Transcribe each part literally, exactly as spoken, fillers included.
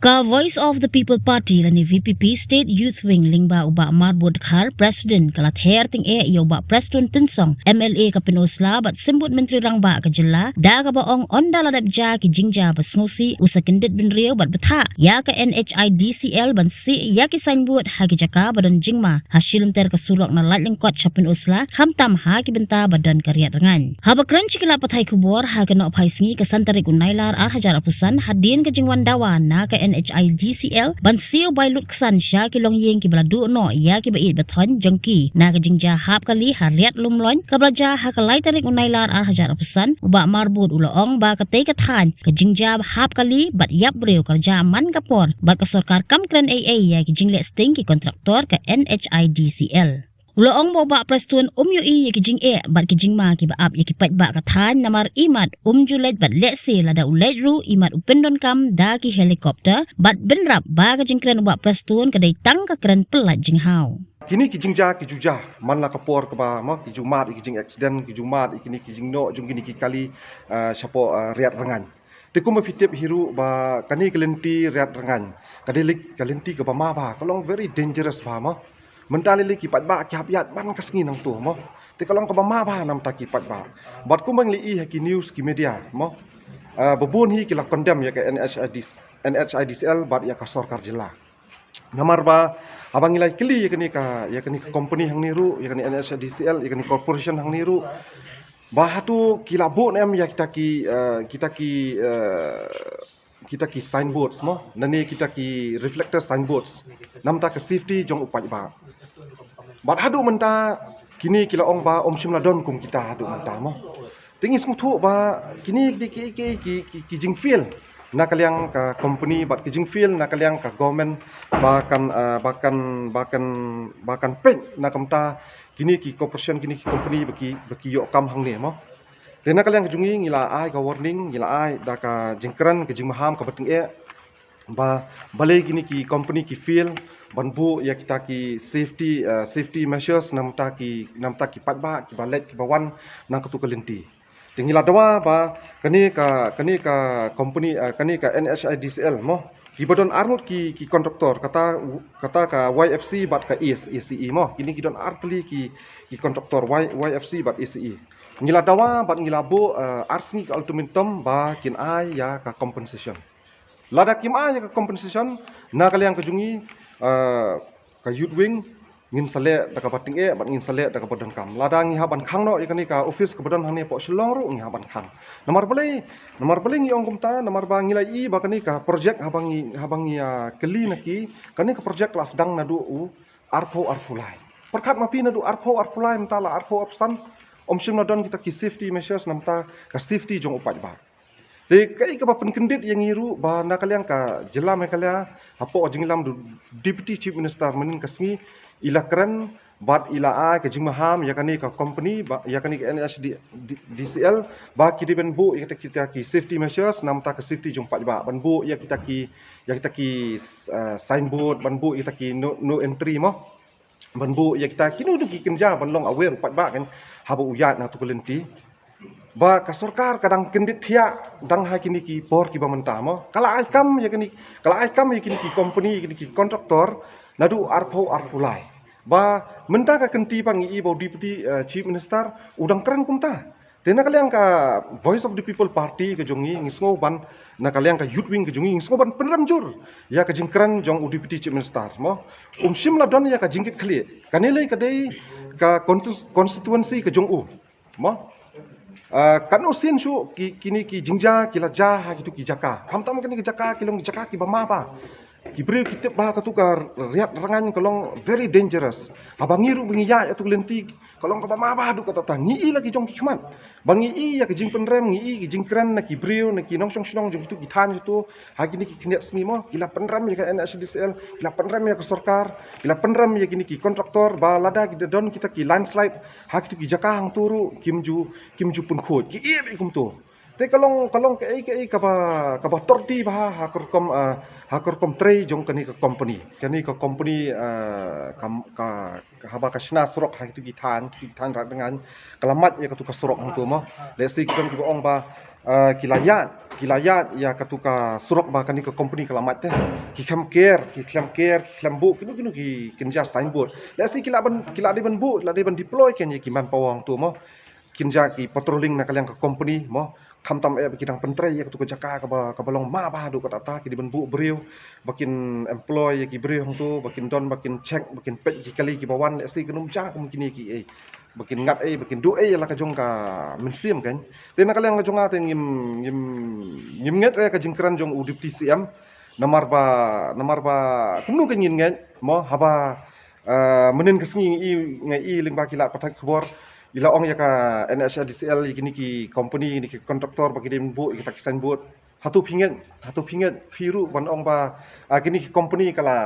Ka Voice of the People Party lane V P P State Youth Wing lyngba u Bah Marbud Dkhar, President, ka la ther tyngeh ïa u Bah Prestone Tynsong, M L A ka Pynursla bad Symbud Myntri Rangbah ka jylla, da kaba ong ynda la dep jia ki jingjia ba sngewsih, u sa kyndit bynriew bad bthah ïa ka N H I D C L ban sih ïa ki signboard ha ki jaka ba don jingma ha shilynter ka surok na Laitlyngkot sha Pynursla, khamtam ha ki bynta ba don ka riat rngaiñ. Haba kren sha ki lad pathai khubor ha ka Nohphaisngi ka san tarik u Nailar ar hajar arphew san, hadien ka jingwan dawa na ka N H I D C L ban siew bai lut ksan sha ki longïing kiba la duh noh ïa kiba ïeit ba thoiñ jong ki na ka jingjia hap kali ha Riat Lumloiñ kaba la jia ha ka lai tarik u Nailar ar hajar arphew san, u Bah Marbud u la ong ba katei ka thaiñ ka jingjia hap kali bad ïap briew ka la jia man ka por bad ka sorkar kam kren ei ei ïa ki jingleh sting ki kontraktor ka N H I D C L. U la ong ba u Bah Prestone um ïohi ïa ki jingeh bad ki jingma kiba ap ïa ki paidbah ka thaiñ namar imat um ju leit bad lehse lada u leit ruh imat u pyndonkam da ki helicopter bad bynrap ba ka jingkren u Bah Prestone ka dei tang ka kren pyllait jinghaw. Kine ki jingjia ki ju jia man la ka por kaba mo ki ju mad ïa ki jing accident, ki ju mad ïa kine ki jingnoh jong kine ki kali, ah, shapoh, ah, Riat Rngaiñ. Te kumba phi tip hi ruh ba kane ka lynti Riat Rngaiñ ka dei lei ka lynti kaba ma bha, ka long very dangerous bha mo. Mynta lei lei ki paidbah ki hap ïaid man ka sngi nangto mo. Te ka long kaba ma bha namta ki paidbah. Bad kumba ngi la ïohi ha ki news ki media mo, ah, ba bun hi ki la condemn ïa ka N H I D, N H I D C L bad ïa ka sorkar jylla. Namar ba haba ngi la kylli ïa kane ka, ïa kane ka company hangne ruh, ïa kane N H I D C L, ïa kane corporation hangne ruh, ba hato ki la buh ne em ïa kita ki, eh, kita ki, eh, kita ki signboards mo, lane kita ki reflector signboards namta ka safety jong u paidbah. Bad haduh mynta kine ki la ong ba um shym la don kum kita haduh mynta mo. Te ngi sngewthuh ba kine ki, ki, ki, ki, ki, ki jingfail na ka liang ka company bad ki jingfail na ka liang ka government ba kan, ah, ba kan, ba kan, ba kan peit na ka bynta kine ki corporation, kine ki company ba ki, ba ki ïoh kam hangne mo. Te na ka liang ka jong ngi ngi la ai ka warning, ngi la ai da ka jingkren ka jingmaham kaba tyngeh ba balei kine ki company ki fail ban buh ïa kita ki safety, ah, safety measures namta ki, namta ki paidbah kiba leit kiba wan na katu ka lynti. Te ngi la dawa ba kane ka, kane ka company, ah, kane ka N H I D C L mo, kiba don arngut ki, ki kontraktor, kata, kata ka Y F C bad ka A C E mo. Kine ki don artylli ki, ki kontraktor Y, Y F C bad A C E. Ngi la dawa bad ngi la buh, ah, ar sngi ka ultimatum ba kin ai ïa ka compensation. Lada kim ai ïa ka compensation na ka liang ka jong ngi, ah, ka Youth Wing, ngin sa leh da kaba tyngeh bad ngin sa leh da kaba donkam. Lada ngi hap ban khang noh ïa kane ka office kaba don hangne hapoh Shillong ruh ngi hap ban khang. Namar balei, namar balei ngi ong kumta, namar ba ngi la ïohi ba kane ka project haba ngi, haba ngi, ah, kylli na ki, kane ka project la sdang naduh u arphew arphew lai. Pyrkhat ma phi naduh arphew arphew lai mynta la arphew arphew san, um shym la don kita ki safety measures namta ka safety jong u paidbah. Te kaei kaba pynkyndit ïa ngi ruh ba na ka liang ka jylla Meghalaya hapoh ka jingïalam u Deputy Chief Minister mynhynnin ka sngi i la kren bad i la ai ka jingmaham ïa kane ka company ba, ïa kane ka N H I D C L ba ki dei ban buh ïa kita, kita ki safety measures namta ka safety jong paidbah, ban buh ïa kita ki, ïa kita ki, eh, signboard, ban buh ïa kita ki no, no entry mo. Ban buh ïa kita kino kino ki kynja ban long aware u paidbah kan haba u ïaid na tu ka lynti. Ba ka sorkar ka dang kyndit thiah dang ha kine ki por kiba mynta mo. Ka la ai kam ïa kine, ka la ai kam ïa kine ki company, kine ki contractor naduh arphew arphew lai. Ba mynta ka kynti ba ngi i ba u Deputy, eh, Chief Minister u dang kren kumta. Te na ka liang ka Voice of the People Party ka jong ngi, ngi sngew ban, na ka liang ka Youth Wing ka jong ngi, ngi sngew ban pynrem jur ïa ka jingkren jong u Deputy Chief Minister mo. Um shym la don ïa ka jingkitkhlieh. Kane lei ka dei ka consti-, constituency ka jong u mo. Ah, katno sien shuh ki, kine ki jingjia ki la jia ha kitu ki jaka. Khamtam kine ki jaka ki long jaka kiba ma bha. Ki briew ki tip ba katu ka Riat Rngaiñ ka long very dangerous. Haba ngi ruh ba ngi ïaid ïa tu ka lynti ka long kaba ma bha haduh katta katta. Ngi i la ki jong ki khmat ba ngi i ïa ka jingpynrem, ngi i ki jingkren na ki briew, na ki nongshong shnong jong kitu ki thaiñ kitu. Ha kine ki khyndiat sngi mo ki la pynrem ïa ka N H I D C L, ki la pynrem ïa ka sorkar, ki la pynrem ïa kine ki contractor ba lada ki da don kita ki landslide ha kitu ki jaka hangtu ruh kim ju, kim ju pynkhuid. Ki ïeit kumtu. Te ka long, ka long kaei kaei kaba, kaba torti bha ha ka rukom, ah, ha ka rukom trei jong kane ka company. Kane ka company, ah, ka, ka, ka haba ka shna surok ha kitu ki thaiñ, kitu ki thaiñ Riat Rngaiñ, ka la mad ïa katu ka surok hangtu mo. Lehse ki don kiba ong ba, ah, ki la ïaid Ki la ïaid ïa katu ka surok ba kane ka company ka la mad te. Ki khlem ker, ki khlem ker, ki khlem buh, kino kino ki kin jia signboard. Lehse ki la ban, ki la dei ban buh, la dei ban deploy kein ïa ki manpower hangto mo. Kin jia ki patrolling na ka liang ka company mo. Khamtam eh ba ki dang pyntrei ïa katu ka jaka kaba, kaba long ma bha haduh katta katta, ki dei ban buh briew ba kin employ ïa ki briew hangto, ba kin don, ba kin check, ba kin peit ki kali kiba wan, lehse kin ym jia kum kine ki ei. Ba kin ngat ei, ba kin duh ei ïa la ka jong ka mynsiem kein. Te na ka liang ka jong nga te ngim, ngim, ngim ngeit re ka jingkren jong u Deputy C M. Namar ba, namar ba kumno kein ngin ngeit mo, haba, eh, mynnin ka sngi nga i, nga i lyngba ki lad pathai khubor, i la ong ïa ka N H I D C L, ïa kine ki company, kine ki contractor ba ki dei ban buh ïa kita ki signboard. Hato phi ngeit, hato phi ngeit, phi ruh ban ong ba, ah, kine ki company ka la,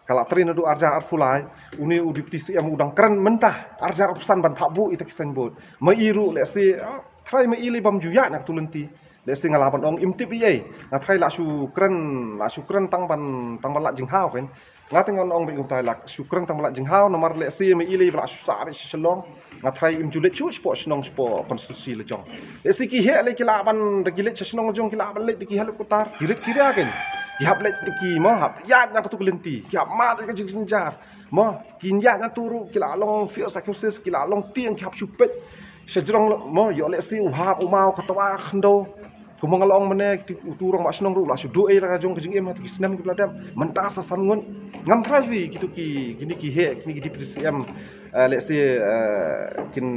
ka la trei naduh arhajar arphew lai, une u Deputy C M u dang kren mynta arhajar arphew san ban phah buh ïa kita ki signboard. Ma i ruh, lehse, ah, trai ma i lei bym ju ïaid na katu lynti. Lehse nga lah ban ong im tip ei ei. Nga trai lah shu kren, lah shu kren tang ban, tang ban lait jinghaw kein. Nga te ngan ong beit kumta, lah shu kren tang ban lait jinghaw, namar lehse ma i lei ba lah shu sah beit sha Shillong. Nga trai im ju leit shuh shapoh shnong shapoh constituency la jong. Lehse ki heh lei ki lah ban, da ki leit sha shnong la jong ki lah ban leit da ki helicopter. Ki rit ki ria kein. Ki hap leit da ki mo, hap ïaid na katu ka lynti. Ki hap mad ïa ka jingjynjar. Mo, ki ïaid na tu ruh ki la long field psychosis, ki la long tieng, ki hap shu peit sha jrong mo, ïoh lehse u hap u maw, ka twa, ka khyndew. Kumba nga la ong mynne, utu u rangbah shnong ruh u la shu duh ei la ka jong ka jingim ha kito ki snem kiba la dep. Mynta sa san ngut. Ngam tharai phi kito ki, kine ki heh, kine ki Deputy C M, eh, lehse, eh, kin,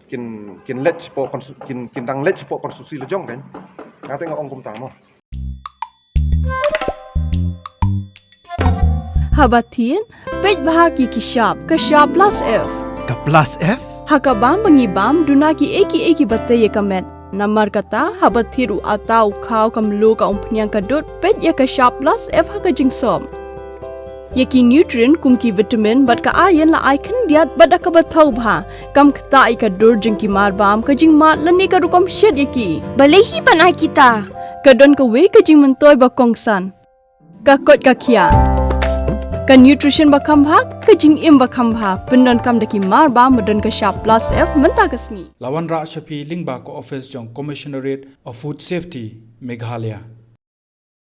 kin, kin leit shapoh constitu-, kin, kin dang leit shapoh constituency la jong kein. Nga te nga ong kumta mo. Haba thied, peit bha ki ki shap, ka shap plus F. Ka plus F? Ha ka bam ba ngi bam, duna kiei kiei kiba tei ïa ka met. Namar kata, haba thied u atta, u khaw, ka mluh, ka umphniang, ka dud, peit ïa ka shap plus F ha ka jingsop. Ïa ki nutrient kum ki vitamin bad ka iron la ai khyndiat bad da kaba thaw bha. Kam ktah ïa ka dur jong ki mar bam, ka jingmad lane ka rukom shet ïa ki. Balei hi ban ai kita? Ka don kawei ka jingmyntoi ba kongsan. Ka koit ka khiah. Ka nutrition ba kham bha, ka jingim ba kham bha. Pyndonkam da ki mar bam ba don ka shap plus F mynta ka sngi. La wanrah sha phi lyngba ka office jong Commissionerate of Food Safety, Meghalaya.